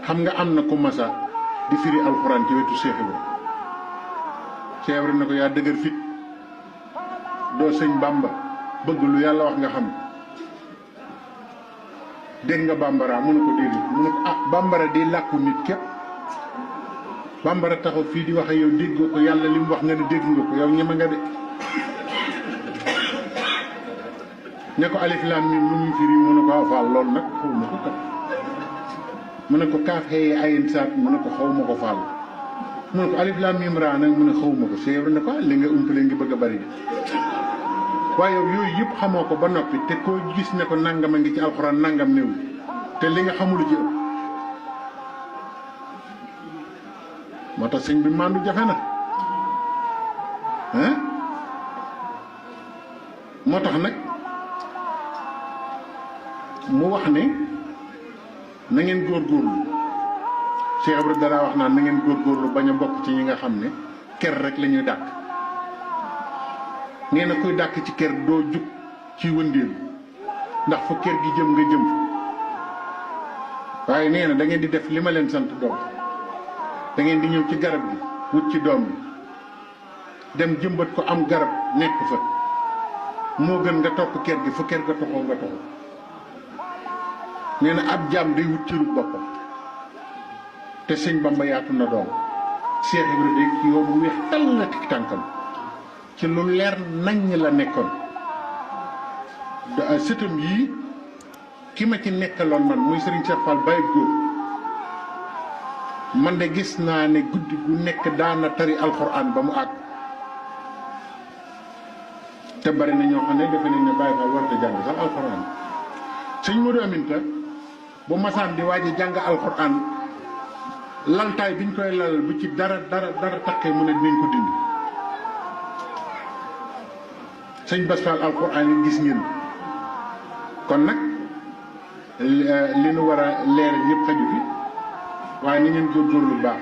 xam nga am na ku masa di firi alxuraan ci wetu Cheikh Ibra. Cheikh Ibra na ko yaa dëgër fit doo sëñ Bamba bëgg lu yàlla wax nga xam dégg nga bambara mu ne ko déedéet mu ne ko ah bambara di làkku nit képp bambara taxaw fii di wax ak yow dégg ko yàlla li mu wax nga ne dégg nga ko yow ñeme nga de ne ko alif laam miim lu muy firi mu ne ko faal loolu nag xaw ma ko kat mu ne ko kaaf xëyee ayin saat mu ne ko xaw ma ko faal mu ne ko alif laam miim raa nag mu ne xaw ma ko Cheikh Ibra ne ko li nga umpale ngi bëgg a bari waaye yow yooyu yëpp xamoo ko ba noppi te koo gis ne ko nangam a ngi ci alxuraan nangam néew te li nga xamulu ci ëpp moo tax sëñ bi maandu jafe na ah moo tax nag mu wax ne na ngeen góorgóorlu Cheikh Ibra dara wax naan na ngeen góorgóorlu bañ a bokk ci ñi nga xam ne ker rek la ñuy dàq nee na koy dàq ci ker doo jug ci wëndeelu ndax fu ker gi jëm nga jëm waaye nee na da ngeen di def li ma leen sant doom da ngeen di ñëw ci garab gi wut ci doom bi dem jëmbat ko am garab nekk fa moo gën nga topp ker gi fu ker ga toxoo nga toxoo nee na ab jaam day wut cëru boppam te sëñ Bamba yaatu na doom Cheikh Ibra day ci yoon wu weex tal la tik tànkam ci lu leer naññ la nekkoon sëtam yii ki ma ci nekkaloon man muy Serigne Cheikh Fall Baye Góor man de gis naa ne guddi gu nekk daana tari alxuraan ba mu àgg te bari na ñoo xam ne defe nañ ne Baye Fall war a jàng sax alxuraan sëñ Modou Aminta bu masaan di waaj a jàng alxuraan laltaay biñ koy lalal bu ci dara taqee mu ne dinañ ko dindi sëñ Bass Fall alxuraan yi gis ngeen kon nag li nu war a leer ñëpp xaju fi waaye ni ngeen góorgóorlu baax